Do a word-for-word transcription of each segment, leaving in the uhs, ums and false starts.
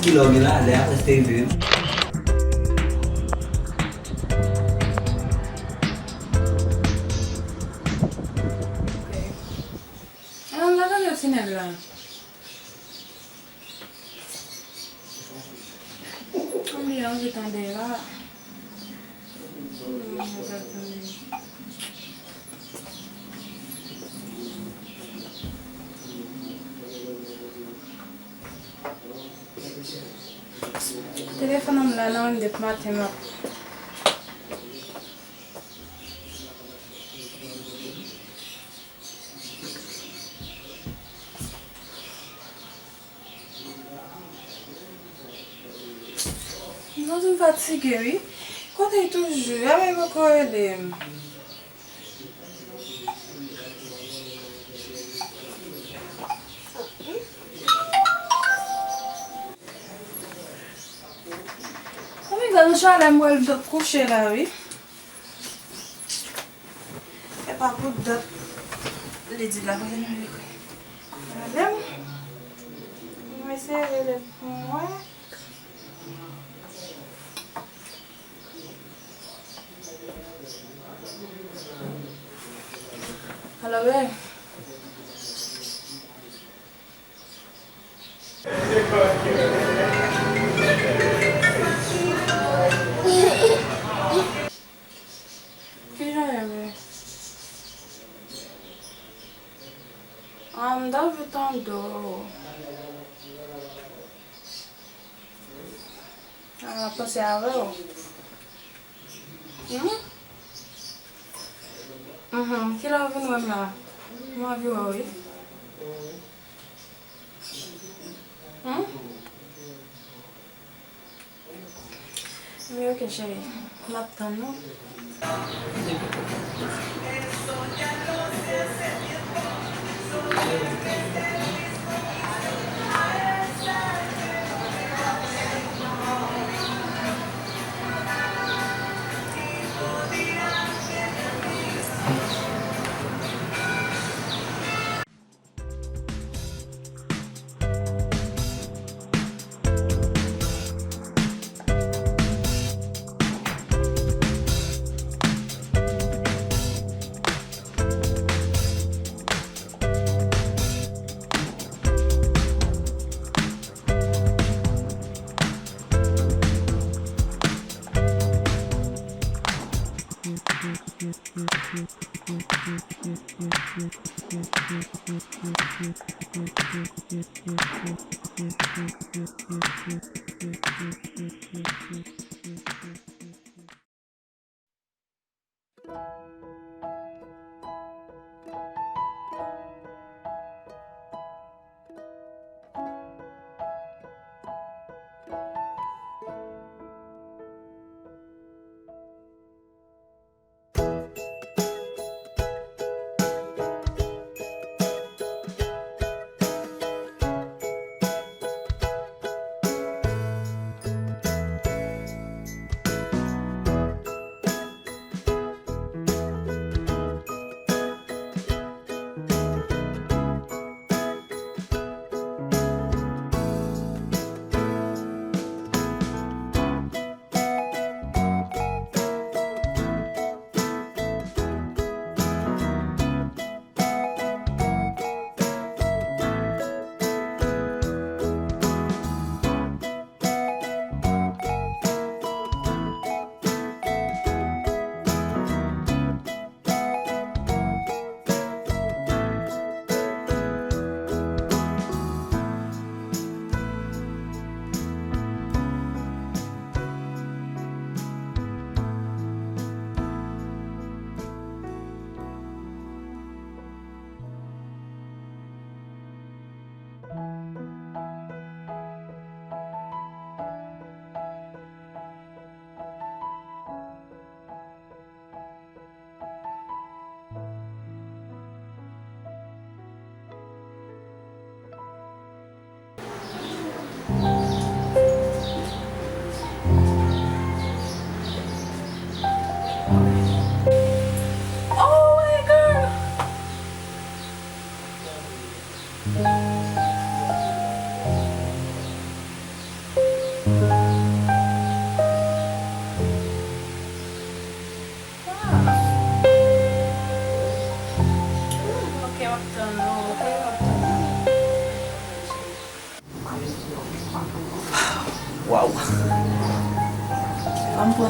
Kilè w gen la? Lè a prèske rive wi. An, la gade ti nèg la. Konbyen an ki tande la? Hmm, mwen pa konnen. Telefòn an m la nan depi maten m ap. M santi m fatige wi. Kote l toujou? Apa l poko rele m? Konbyen gad yon chalè m pral kouche la wi. E pa pou dat li di la, kote nou rele? Rele m. Mwen eseye rele l pou mwen. Alo, bebe. Kijan w ye, bebe? Ah, m t anvi tande w. Ah, m ap panse avè w. Hmm? Mhm. Kilè w vin wè m la? M anvi wè w wi. Hmm? Wi, ok, cheri. M ap tann ou.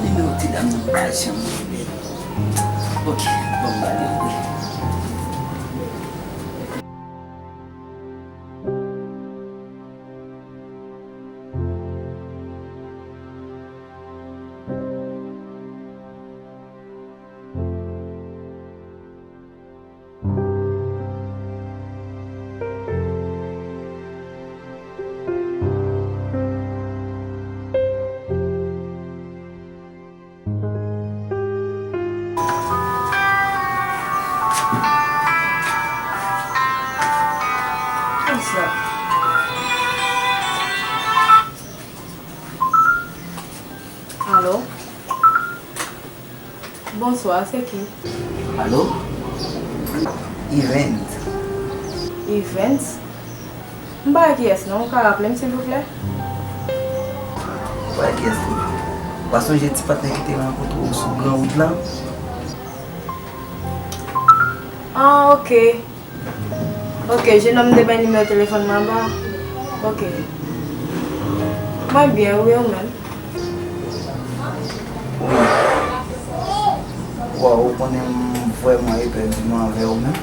Nimewo ti dam nan pa janm rele. Ok, bon, m ba li yon kou. Alo? Bonswa, se ki? Alo? Evans. Evans? M pa wè kiyès non, ou ka raple m silvouplè? Ou pa wè kiyès li? Ou pa sonje ti patnè ki te rankontre w sou gran wout la? Ah, ok. Ok, jenòm te bay nimewo telefòn mwen anba. Ok. Mwen byen, wi, ou menm? Wi. Waw, ou konnen m vrèman epèdiman anvè ou menm.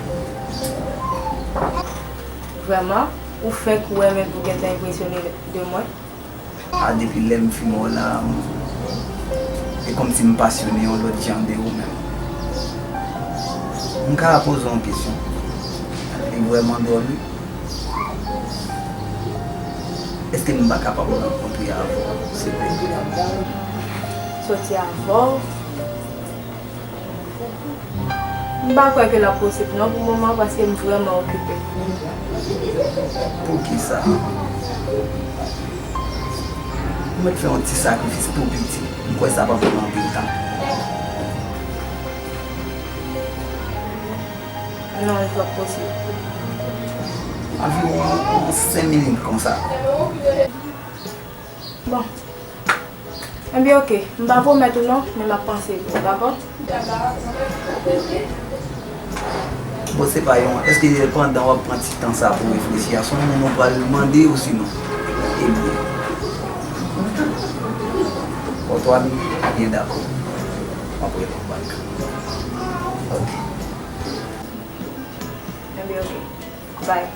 Vrèman? Ou fèk wè men pou gentan enpresyone de mwen? A, depi lè m fin wè w la, m, e kòmsi m pasyone yon lòt jan de ou menm. M ka poze w yon kesyon? Li vrèman dwòl, wi. Èske m pa kapab rankontre avè w, silvouplè? Soti avè w? M pa kwè ke l ap posib non pou moman, paske m vrèman okipe. Poukisa? M mèt fè yon ti sakrifis pou piti. M kwè sa p ap pran anpil tan. Non, li p ap posib. Anviwon senk minit konsa. Bon. Ebyen, oke. M pa pwomèt ou non, men m ap panse pou ou, dakò? Bon, se pa yon, èske pandan w ap pran ti tan sa pou w reflechi a, se yon moun ou pral mande osinon? Ebyen, Antoine, byen dakò. M ap rele w back. Oke. Ebyen, oke. Bye.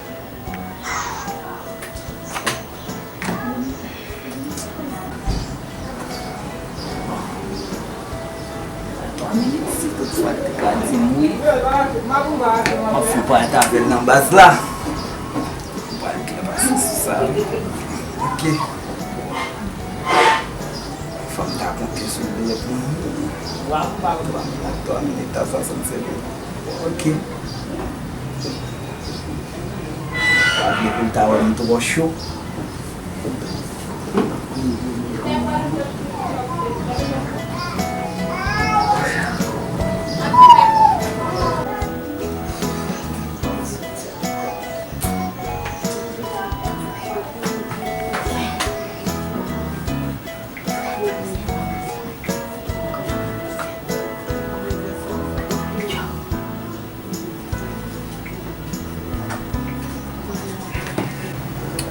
Twa minit, si toutfwa l te ka di m wi. M ap fè pale avè l nan baz la. Pou pale klè pase sou sa. Ok. Fò m ta konte sou lè pou m. Twa minit, twa minit a swasannsenk. Ok. Pa vle pou l ta wè m twò cho.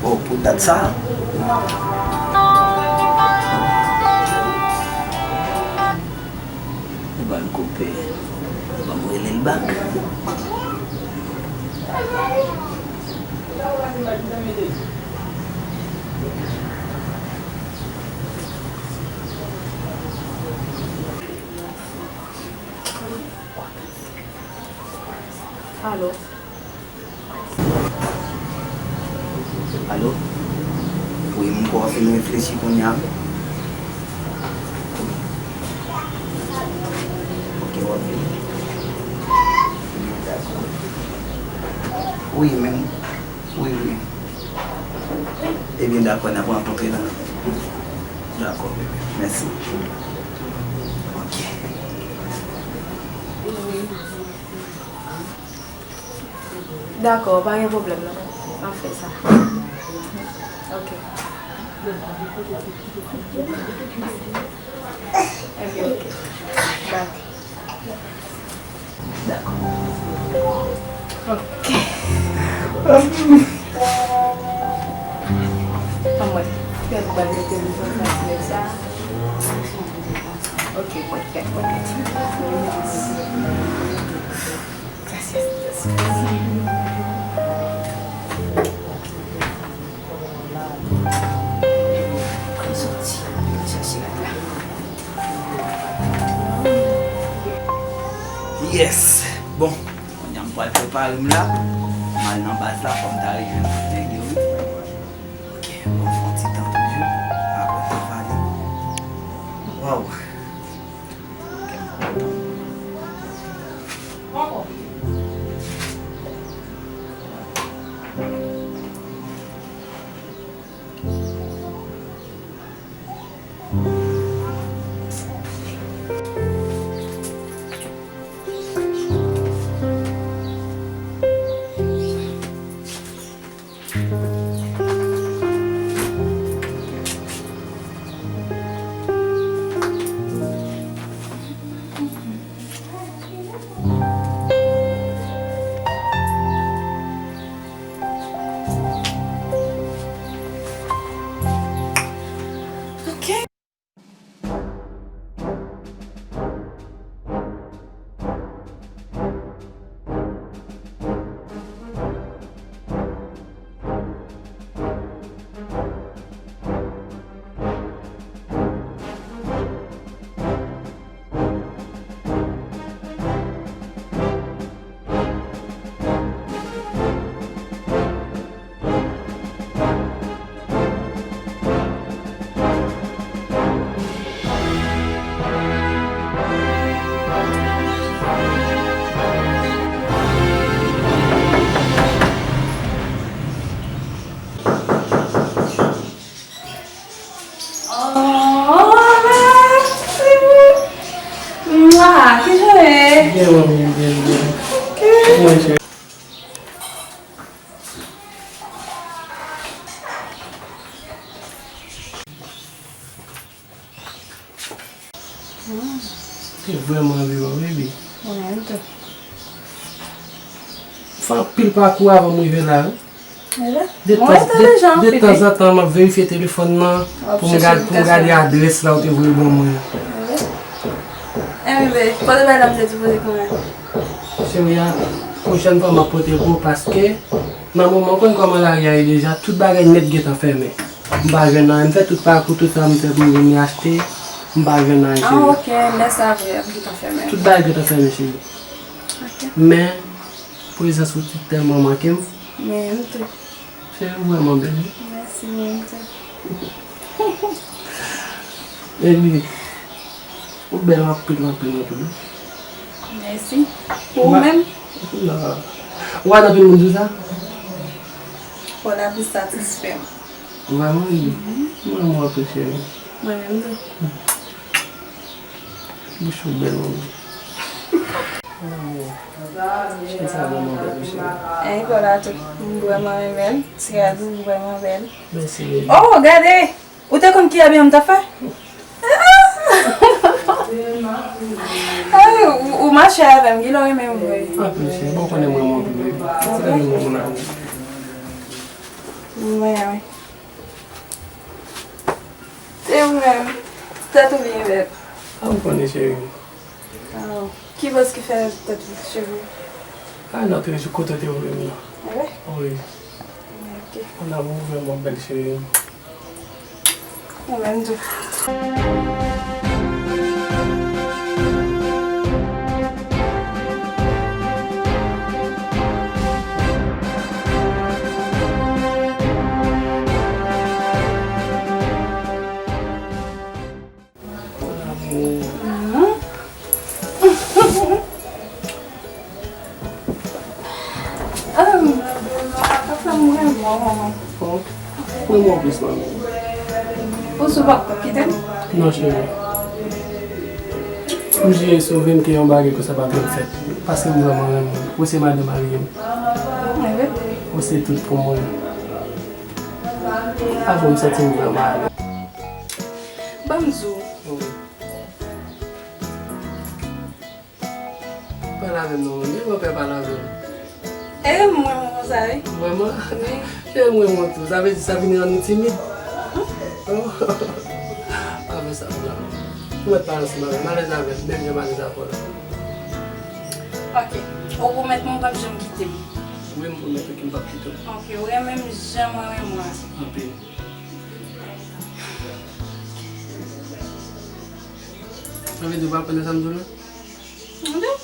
Oh, pou dat sa. Ou pral koupe. Ban m rele l bak. Alo? Alo? Wi, m kwè w fin reflechi kounye a. Ok, w ap vini. Dakò. Wi, men, wi, wi. Ebyen, dakò, n ap rankontre la. Dakò, bebe. Mèsi. Ok. Dakò, pa gen pwoblèm non. N ap fè sa. Ok. Ebyen, ok. Bye. Dakò. Ok. Anmwey, kèt bal mete m sou santimèt sa. Ok, mwen fè mwen. Gracias, Dios. Mwen soti, mwen chache rad la. Yes! Bon, kounye a m pral prepare m la. M al nan baz la, fò m ta rejwenn tout nèg yo, wi. Ok, bon, fè yon ti tan toujou. Apre, m pale. Waw! Ok. Oh, mèsi. Mwa, ki jan w ye? Byen, mwen, byen, byen, byen. Ok. Kòman w ye? Te vrèman anvi wè w, baby. Mwen menm tou. M fè anpil pakou avan m rive la, wi. Detanzantan, m ap verifye telefòn nan pou m gad, pou m gade adrès la ou te voye ban mwen an. Enben, pote bay la m te sipoze konnen. Cheri a, pwochèn fwa m ap pote pou ou paske nan moman w konn kòman lari a ye deja, tout bagay nèt gentan fèmen. M pa jwenn anyen, m fè tout pakou, tout sa m fè pou m vin achte, m pa jwenn anyen, cheri. Ah, ok, lè sa vre, ap gentan fèmen. Tout bagay gentan fèmen, cheri. Ok. Men, prezans ou te tèlman manke m. Men, m tou. Cheri, ou vrèman bèl, wi. Mèsi, mwen tou. Baby, ou bèl anpil, anpil, anpil. Mèsi. Ou menm? Non. Ou wè anpil moun di sa? Ou la plis satisfè m. Vrèman, wi. Mwen, mwen anpil, cheri. Mwen menm tou. Bouch ou bèl, manmi. Cheri, sa vrèman bèl, wi, cheri. Ey, Nicolas tou, m vrèman renmen l. Ti rad ou vrèman bèl. Mèsi, baby. Oh, gade! Ou te konn ki abiman m t ap fè? Ey, ou, ou mache avè m, genlè w renmen m vre. Anpil, cheri. Bon, ou konnen mwen, mwen anpil, baby. Se la gen moun, moun anpil. Mwen, wi. E ou menm? Tèt ou byen bèl. A, ou konnen, cheri. Aw, ki bòs ki fè tèt ou, cheve w? A, nan toujou kote w te voye m nan. A wi? Wi. Ok. Mon amour, ou vrèman bèl, cheri. Ou menm tou. Mon amour. Papa m renmen w, manman. Bon, mwen mwen plis, manman. Ou sou pap kite m? Non, cheri. M jire sou vi m ke yon bagay konsa pa t dwe fèt. Paske m vrèman renmen w. Ou se madanm marye m. Mwen vle. Ou se tout pou mwen. Avè w m santi m vrèman alèz. Ban m di w. Wi. Pale avè m non, mwen byen pè pale avè m. E mwen mwen konsa wi. Vrèman? Wi. E mwen mwen tou, sa vle di sa vin rann ou timid? Pa fè sa pou la. Ou mèt pale ansanm avè m, alèz avè m, menm jan m alèz avè w la. Ok. Ou pwomèt mwen ou p ap janm kite m? Wi, m pwomèt ou ke m p ap kite w. Ok, ou renmen m jan mwen renmen w la? Anpil. Sa vle di ou pa kwè nan sa m di w la? M di w,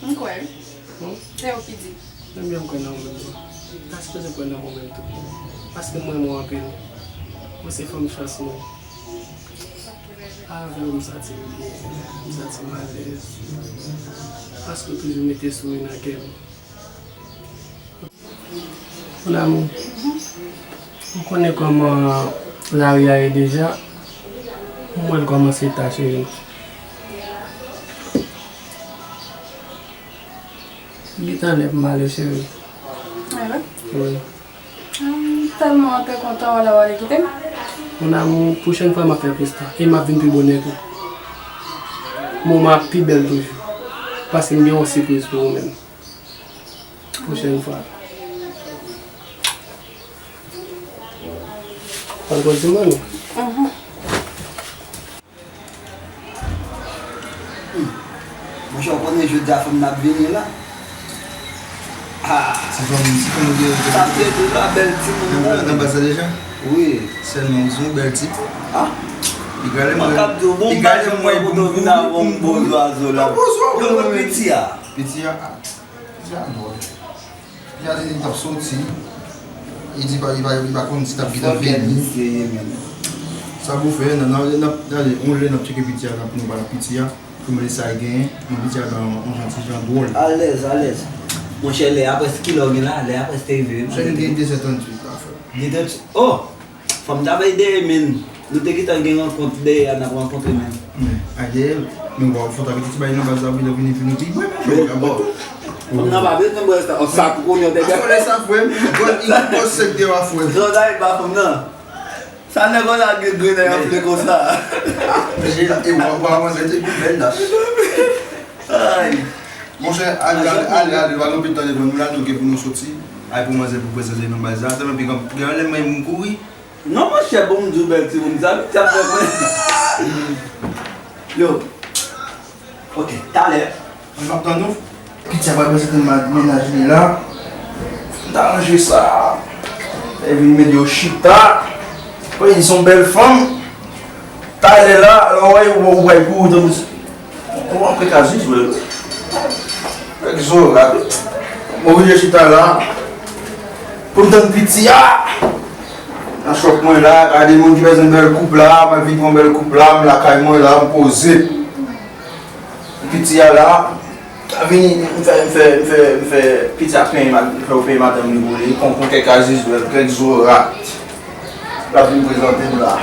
m kwè wi. Bon. Se ou ki di. Menm jan m kwè nan ou menm tou. Ou ta sipoze kwè nan ou menm tou. Paske m renmen w anpil. Ou se fanm chans mwen. Avè w m santi m byen, m santi m alèz. Paske w toujou mete souri nan kè m. Mon amour, ou konnen kòman lari a ye deja. M wè l kòmanse ta, cheri. Li gentan lè pou m ale, cheri. Ah wi? Wi. M tèlman te kontan wè lè w ale kite m. Mon amour, pwochèn fwa m ap fè plis tan e m ap vin pi bonè tou. Moman ap pi bèl toujou. Paske m gen yon sipriz pou ou menm. Pwochèn fwa. Pral konn ti mami. Mhm. Monchè, ou konnen jodi a fanm nan ap vini la. Ah. Ti fanm, ti fanm ou gen. Sa vle di la, bèl timoun nan. Nan baz la deja? Wi. Sèlman, ou se yon bèl tip. Ah. Li gade mwen. Mwen k ap di w, bon, li gade mwen pou w vin avè yon gwo zwazo la. Gwo zwazo. Yo, mwen piti a. Piti a, ah. Piti a, non. Li a di li t ap soti. Li di pa, li pa, li pa konn si t ap gentan vini. Sa pou fè, nan, nan, nan, gade, yon lè n ap tcheke piti a, nan, pou nou pale piti a, pou nou lè sa l genyen, men piti a gen yon, yon jan ti jan dwòl. Alèz, alèz. Monchè, lè a prèske, kilè w gen la? Lè a prèske rive, wi. Monchè, m gen de zè tranntuit la, frè. De zè tranntuit? Oh! Fò m ta bay dèyè, men nou te gentan gen rankont dèyè a n ap rankontre, men. Men, a dèyè, men w fò ta kite ti bagay nan baz la, wi, lè w vini, vini, pi bwè, men, bon. Fanm nan pa bezwen bwè sa, sa pou konnen w te gen. Aswè sa, frè m, bon, li pòs sèk deyò a, frè m. Jòda e pa fanm nan. Sa nèg la gen grenn anfle konsa. Jila, e w pa manzè te pi bèl la. Ay. Monchè, ale, ale, ale, ale, pa gen anpil tan devan nou la, nou gen pou nou soti. Ay, pou manzè pou prezante nan baz la. Atè, men, pi gen, gen lè mwen m kouri. Non, monchè, bon, m di w bèl timoun, sa, sa fè mwen. Yo. Ok, talè. Mwen p ap tann ou. Piti a pral prezante m ak mennaj li la. M ta ranje sa. Epi m ede yo chita. Paske li se yon bèl fanm. Talè la, lè w wè yo, ou pral kouri tankou. Ou antre ka zizwèl. Nèg zora. M oblije chita la. Pou m tann piti a. Nan chòp mwen la, gade moun ki bezwen bèl koup la, mwen vin pran bèl koup la, m lakay mwen la, m poze. Piti a la, vini, m fè, m fè, m fè, m fè piti a penyen, m fè w penyen madanm li pou li, konprann kèk aziz, kèk zora. L ap vin prezante m la.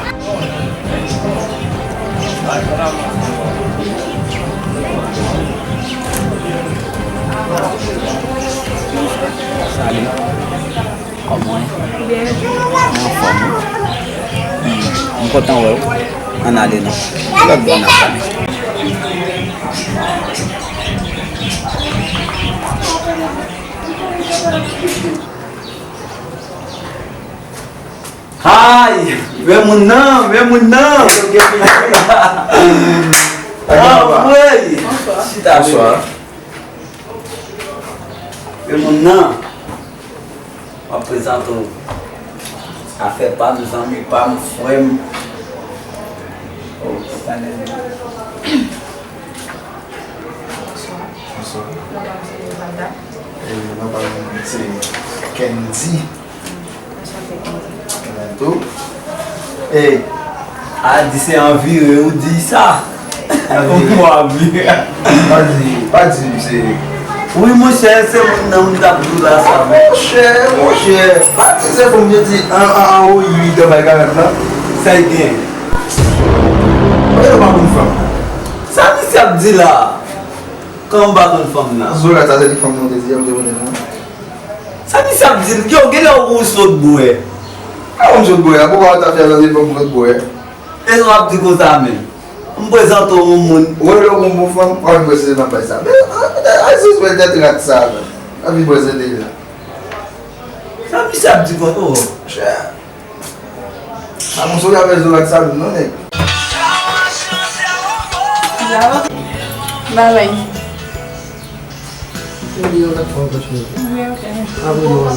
Salut. Kòman w ye? Byen. Mwen anfòm, wi. Hmm, m kontan wè w. Ann ale non. Lòt bò n ap pale. Hay! Men moun nan, men moun nan! Anmwey! Chita, bebe. Men moun nan, m ap prezante w. Afè pa m, zanmi pa m, frè m. Oh, sa nèg. Bonswa. Bonswa. Non pa m se Yolanda. E non pa m se Kendy. Anchante, Kendy. Kendy tou. E a di se anvire ou di sa. Anvire. Ou anvire. Pa di, pa di m se. Wi, monchè, se moun nan m t ap di w la sa. Monchè, monchè, pa di se pou m te di an, an, an, o, ui, dan bay karant lan. Sa y gen? Ou pa konn fanm. Sa misye ap di la? Kòman w pa konn fanm nan? Zora, sa se li fanm nan w te di a, m te konnen non. Sa misye ap di l? Yo, genlè w sot bwè. A, m sot bwè, a, pou w pa ta fè sa, se fanm sot bwè. E sa w ap di konsa menm? M prezante w yon moun. Ou wè lè w gon bon fanm, w ap vin prezante nan bay sa. Men, a, a, a, Aziz wè tèt rat sa, men. Ap vin prezante la. Sa misye ap di konsa, oh. Chè. A, m sot avè Zora ak Salim, non, nèg. Bye bye. Wi, ok. Apre nou wè.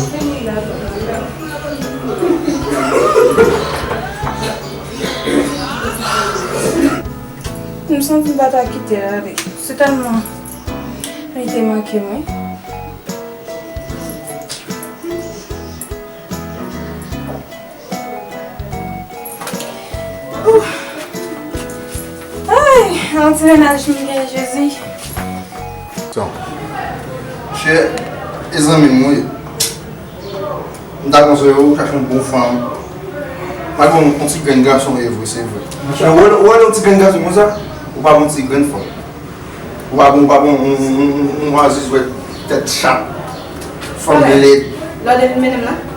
M santi m pa ta kite l ale. Se tèlman li te manke m, wi. Ay, yon ti mennaj m gen, Jezi. Chè, e zanmi m wi. M ta konseye w chache yon bon fanm. Malgre yon ti grenn gason e vre, se vre. Ou wè, ou wè yon ti grenn gason konsa, ou pa bon ti grenn fanm. Ou pa bon, ou pa bon, yon, yon, yon, yon azizwèt tèt chat. Fanm lèd. Lè w te vin mennen m la?